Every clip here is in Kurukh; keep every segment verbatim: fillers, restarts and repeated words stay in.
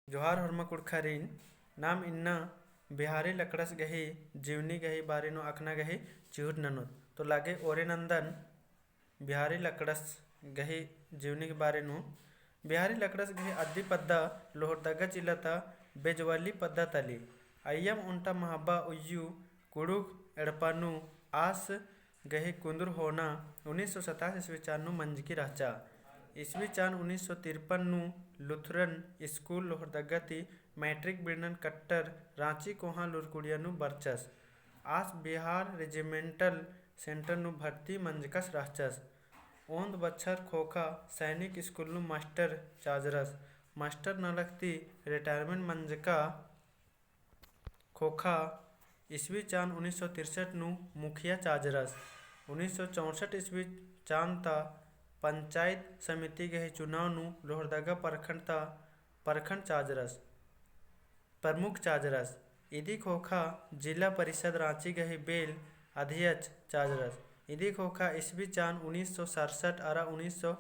जोहार होरमा कुँड़ुख़ारिन, नाम इन्ना बिहारी लकड़स गही जीवनी गही बारे नू अख़ना गही चिहुट ननोत। तो लगे ओरे नन्दन बिहारी लकड़स गही जीवनी के बारे नू। बिहारी लकड़स गही अद्दी पद्दा लोहरदगा जिला ता बेजवली पद्दा तली। अइय्यम ओन्टा महबा उइय्यू कुँड़ुख़ एड़पा नू आस गही कुन्दुर होना उन्नीस सौ सतासी ईस्वी चान नू मंजकी रहचा। ईस्वी चान उन्नीस सौ तिरपन नू लुथरन स्कूल लोहरदगा ती मैट्रिक बिड़नन कट्टर राँची कोहाँ लूरकुड़िया नू बरचस। आस बिहार रेजिमेंटल सेंटर नू भर्ती मंजकस रहचस। ओन्द बछर खोखा सैनिक स्कूल नू मास्टर चाजरस। मास्टर नलख ती रिटायरमेंट मंजका खोखा ईस्वी चान उन्नीस सौ तिरसठ नू मुखिया चाजरस। उन्नीस सौ चौसठ ईस्वी चान ता पंचायत समिति गही चुनाव नू लोहरदगा प्रखंड ता प्रखंड चाजरस, प्रमुख चाजरस। इदी खोखा जिला परिषद राँची गही बेल अध्यक्ष चाजरस। इदी खोखा ईस्वी चान उन्नीस सौ सड़सठ अरा उन्नीस सौ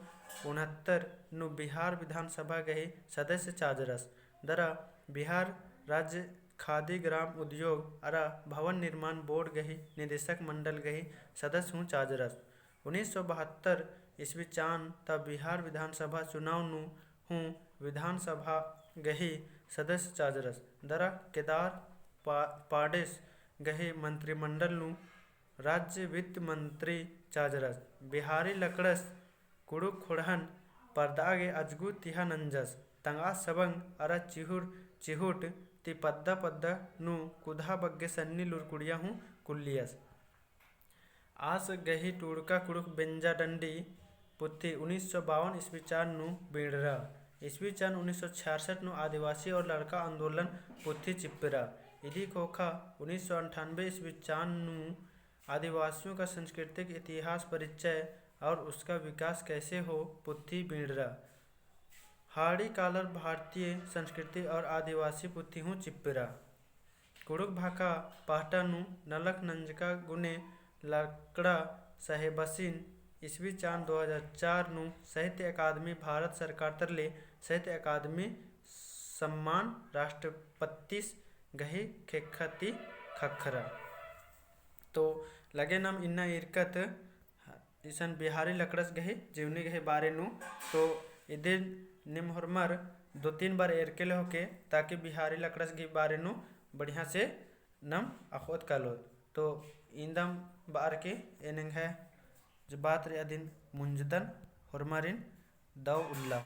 उनहत्तर नू बिहार विधानसभा गही सदस्य चाजरस। दरा बिहार राज्य खादी ग्राम उद्योग अरा भवन निर्माण बोर्ड गही निदेशक मंडल गही सदस्य हूँ चाजरस। उन्नीस सौ बहत्तर ईस्वी चान ता बिहार विधानसभा चुनाव नू हूँ विधानसभा गही सदस्य चाजरस। दरा केदार पा-, पाडेस गही मंत्रिमंडल नू राज्य वित्त मंत्री चाजरस। बिहारी लकड़स कुँड़ुख़ ख़ोंड़हन परदआ गे अजगु तिहा नंजस। तंगआ सबंग अरा चिहुर चिहुट ती पद्दा पद्दा नू कुदहा बग्गे सन्नी लूरकुड़िया हूँ कुल्लियस। आस गही टूड़का कुँड़ुख़ बेंजा डंडी पुथी उन्नीस सौ बावन ईस्वी चान नू बीड़रा। ईस्वी चान उन्नीस सौ छियासठ नू आदिवासी और लड़का आंदोलन पुथी चिप्परा। इदी खोखा उन्नीस सौ अंठानबे ईस्वी चान नू आदिवासियों का सांस्कृतिक इतिहास, परिचय और उसका विकास कैसे हो पुथी बीड़रा। हाड़ी कालर भारतीय संस्कृति और आदिवासी पुथी हूँ चिप्परा। कुँड़ुख़ भाखा पहटा नू नलख नंजका गुने लकड़ा साहेबसिन ईस्वी चान दो हज़ार चार नू साहित्य अकादमी भारत सरकार तरले साहित्य अकादमी सम्मान राष्ट्रपतिस गही ख़ेक्खा ती ख़क्खरा। तो लगे नाम इन्ना ईरकत इसन बिहारी लकड़स गही जीवनी गही बारे नू। तो इदिन नीम होरमर दो तीन बार एरके लेहोके, ताकि बिहारी लकड़स गही बारे नू बढ़िया से नम अख़ोत कालोत। तो इन्दम बअर के एन एंग्है जो बात रई अदिन मुंजदन। होरमारिन दव उल्ला।